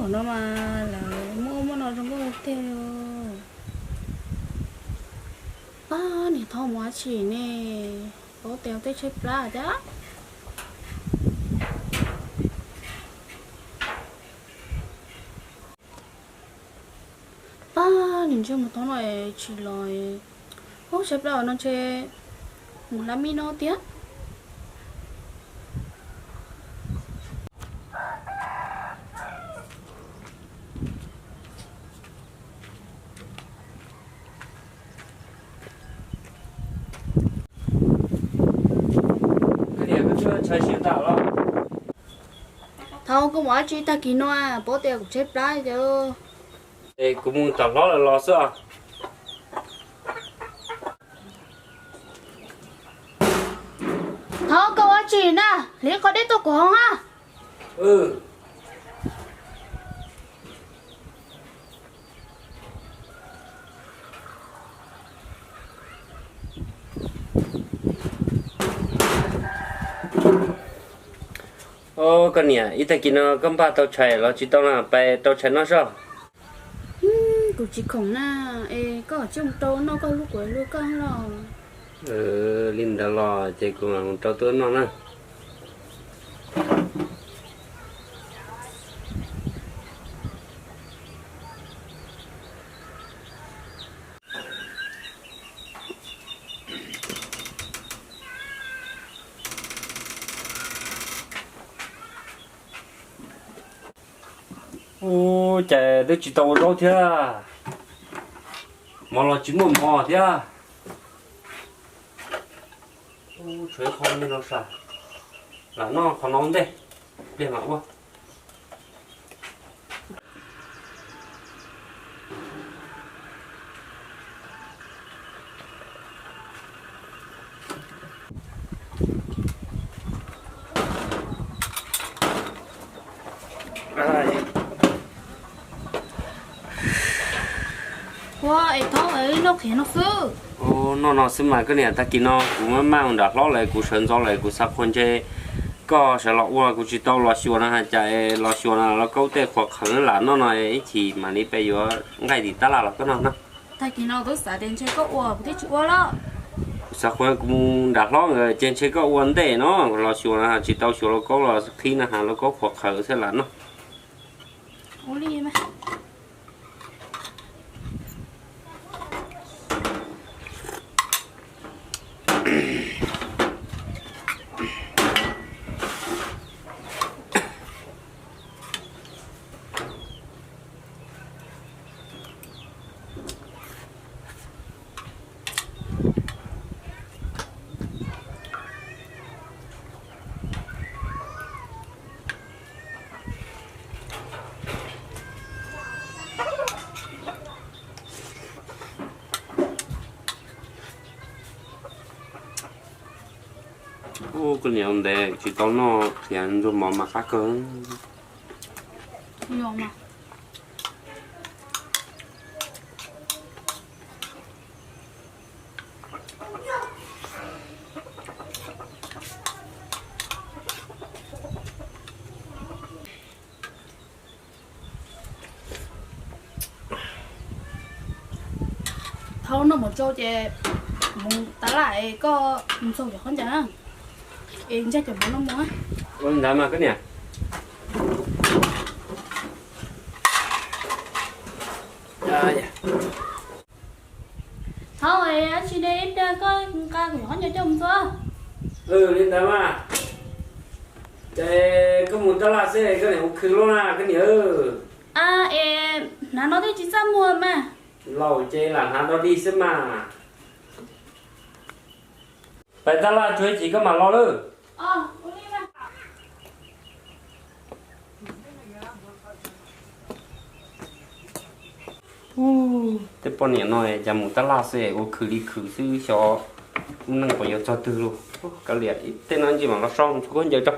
Thaum no mas lawv muaj muaj no zoo nkauj tiag li. Pab niam Thoob mus dab tsi ne? Paub tias tej tshaib plab thiab. Pab niam ntsej muag Thoob no es tsis los. Ub, tshaib plab no ntshe mus hlab mis no tiag. Thoob, koj mus dab tsi tag kis no? Paub tias kuv tshaib plab. Es kuv mus tom hlob lawv los xwb os. Thoob, koj ua dab tsi na? Hliv qhov dej tuaj kuv haus na. Os, koj niam, ib tag kis no koj npaj tau tshais los tsis tau na, pais rau tshais noj soj. Kuv tsis khoom na, es koj tsis mus rau noj koj lub kuv lub koj los? Li ntawd los ces kuv mam mus rau tuaj noj na. Ub, cas twb tsis tau ua zaub thiab, mov los tsis muaj mov thiab. Ub, tshuav ib qho me no sam, lam noj qhov no ua ntej, pliag mam ua. Ua es Thoob, noj qhiav no xwb. Noj no xwb mas koj niam, tag kis no kuv maj maj mus nram hlob lawm, kuv sawv ntxov lawm, kuv xav qhua ntshe koj sawv los ua, kuv tsis tau los xyuas no, cas los xyuas no lauj kaub tej qhuav qhawv lam noj no, ib chim mam li peb yuav nqaij tim tab laj los koj noj na. Tag kis no twb xav tias ntshe koj ua kuv thiaj tsis ua los. Kuv xav qhua kuv mus nram hlob nkawd ces ntshe koj ua ntej no, los xyuas no tsis tau xyuas lauj kaub los qhib no, lauj kaub qhuav qhawv xwb lam noj. Ub, koj niam, ntev tsis tau noj qhiav ntxuag mov mas qab kawg. Thaub, noj mov tsau ces mus tab laj es koj mus txog cov khaub ncaws na, es ntsaj cov mov no mus. Ua li ntawd mas koj niam. Thaub, dab tsi ne, ib pliag koj nqa kuv cov khaub ncaws coj mus txog. Li ntawd mas, ces koj mus tab laj xwb koj niam ua khw loj na koj niam. Es hnav no twb tsis txaj muag mas. Laus ces lam hnav dog dig xwb mas. Pais tab laj tsuag ib chim koj mam los lawm. Tej poj niam no cas mus tab laj xwb ua khw li khw xwb, xyov lub neej puas yuav txog twg lauj. Kav liam, tej no ntsis mam los so ntxuag khaub ncaws tso.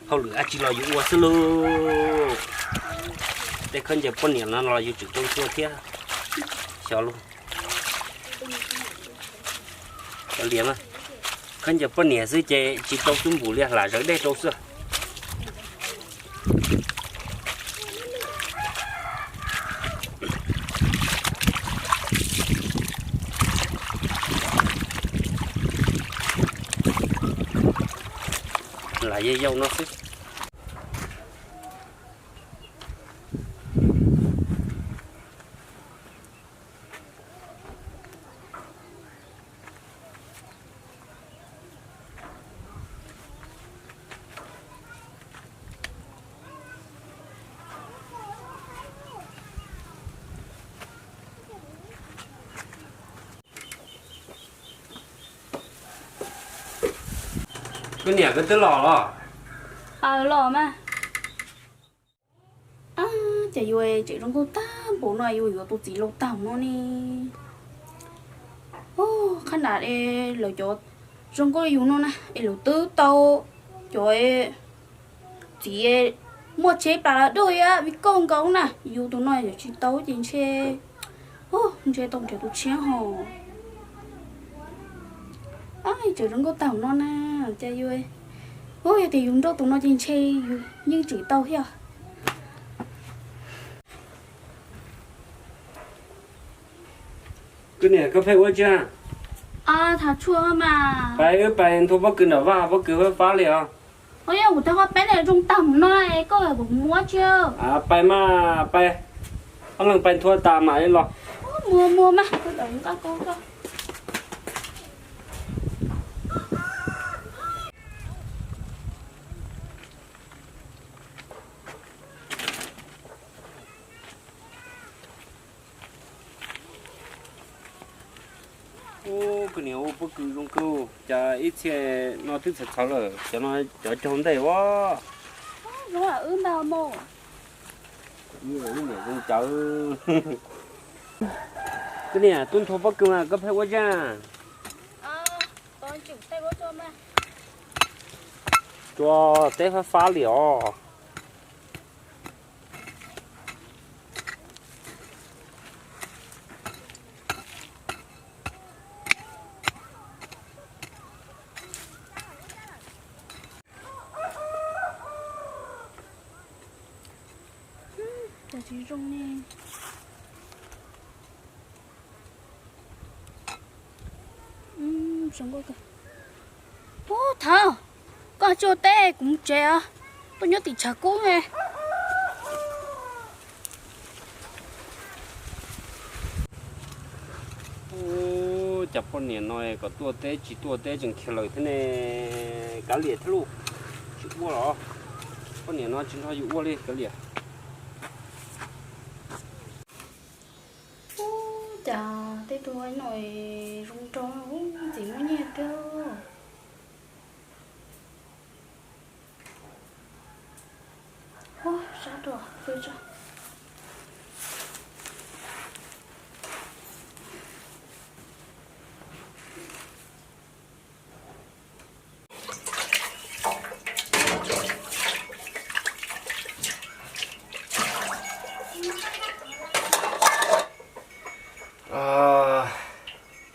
Hauj lwm dab tsi los yus ua xwb lauj. Tej khaub ncaws poj niam no los yus tseem tau tua thiab. Xyov lauj. Cov lias mas, khaub ncaws poj niam xwb ces tsis tau xub npum li, hla zawv dej rau xwb. Lam yog yau no xwb. Koj niam, koj twb los los? Aw, los mas. Ab, cas yuav tseem zoo nkauj tag npaum no, yuav yuav tus txiv laus tag no ne. Qhab nram lawv cov zoo nkauj li yus no na es lawv twb tau cov txiv muaj tsheb plas los dua vij kauj nkaus na, yus tus no yuav tsis tau ces ntshe, ntshe tau nrhiav tus tshiab hos. Ab, tseem zoo nkauj tag npaum no na, cas yuav, yog tias yus nrauj tus no ces ntshe yus yeej tseem tau thiab. Koj niam, koj pheej ua tsi? Pais wb pais nthua pob kws nram vaj, pob kws fab fab li os. Ua yog kuv tau qhov peb ne zoo tag npaum no es koj kuv mus ua tsi? Pais mas pais, ob leeg pais nthua tas mam li los. Mus mus mas, nqa koj. Ub, koj niam, ua pob kws zoo kawg, cas ib txhia no twb txhawv txhawv lawm, cov no cov caug ntej ua. Zoo ntag mas. Ub, niam zoo cawv. Koj niam, tuaj nthua pob kws mas koj pheej ua zaj. Tsuas teb fab fab li os. Cas tsis zoo ne. Ub, thawj, koj tsis ua teb kuv mus tsev os, tuaj nyob tim tshav kub ne. Ub, cas poj niam no kom tuaj teb tsis tuaj teb tseem khiav lawm thiab ne. Kav liam thiab lauj, tsis ua los. Poj niam no tsis nrog yus ua li, kav liam. Ub, cas tej tug no zoo nraug, txiv muaj nyiaj tiag. Ub, sab dua pw tso.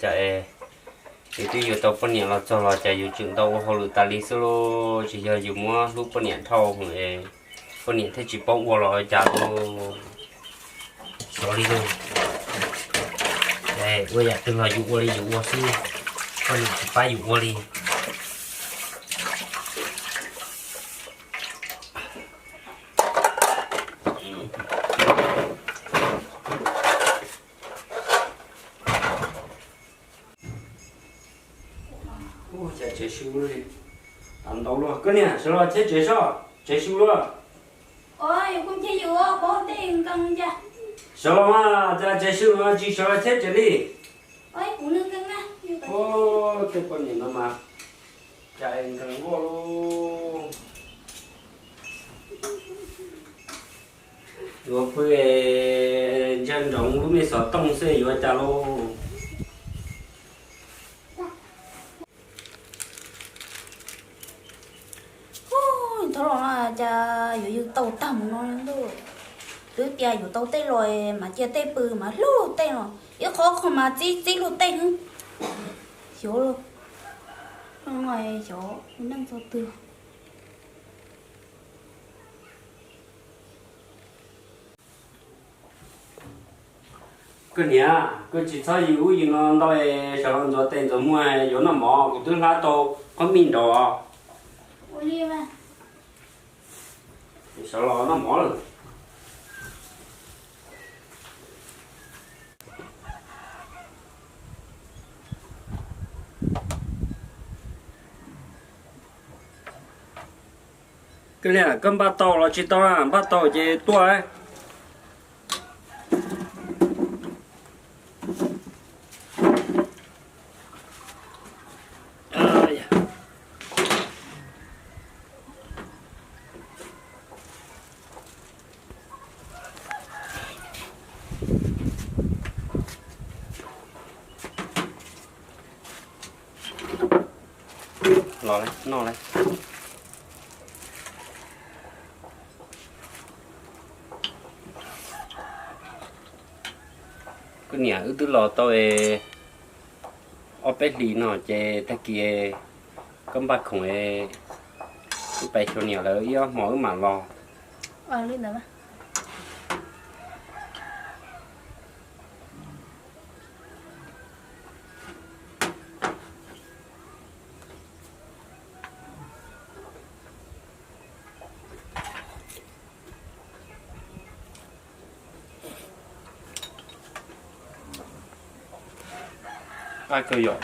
Cas es yus twb yuav tau poj niam los txog los cas yus tseem tau ua hauj lwm tas li xwb lauj. Tsis yog yus muab hlub poj niam dhau heev es poj niam thiaj tsis paub ua los cas lauj. Xyov li lauj. Ua yam twg los yus ua li yus ua xwb, poj niam tsis pab yus ua li. Ub, cas tsev su li, tas ntau luaj. Koj niam, sawv los cheb tsev soj, tsev su luaj. Sawv los mas, cas tsev su no tsis sawv los cheb tsev li. Ub, tej poj niam no mas, cas nkees luaj lauj. Yuav pw ntsia nroov lub me xov tooj xwb yuav cas lauj. Thov los Yuav tau tej los mas cia tej pw mas hlub tej os, ib qho qho mas txib txib luag tej xwb. Xyov, xyov neej txog twg. Koj niam, koj tsis txhob yws ub yws no ntau, sawv los ntxuav tes ntxuav muag yuav noj mov, kuv twb hlab tau qhob mij nrov. Sawv los noj mov lawm. Koj niam, koj npaj tau los tsis tau? Npaj tau ces tuaj. Los noj lawm. Koj niam, wb twb los tau ob peb hlis no ces tag kis koj npaj khoom, wb pais xyuas niam lawv ib ob hmos wb mam los. Qab kawg yom.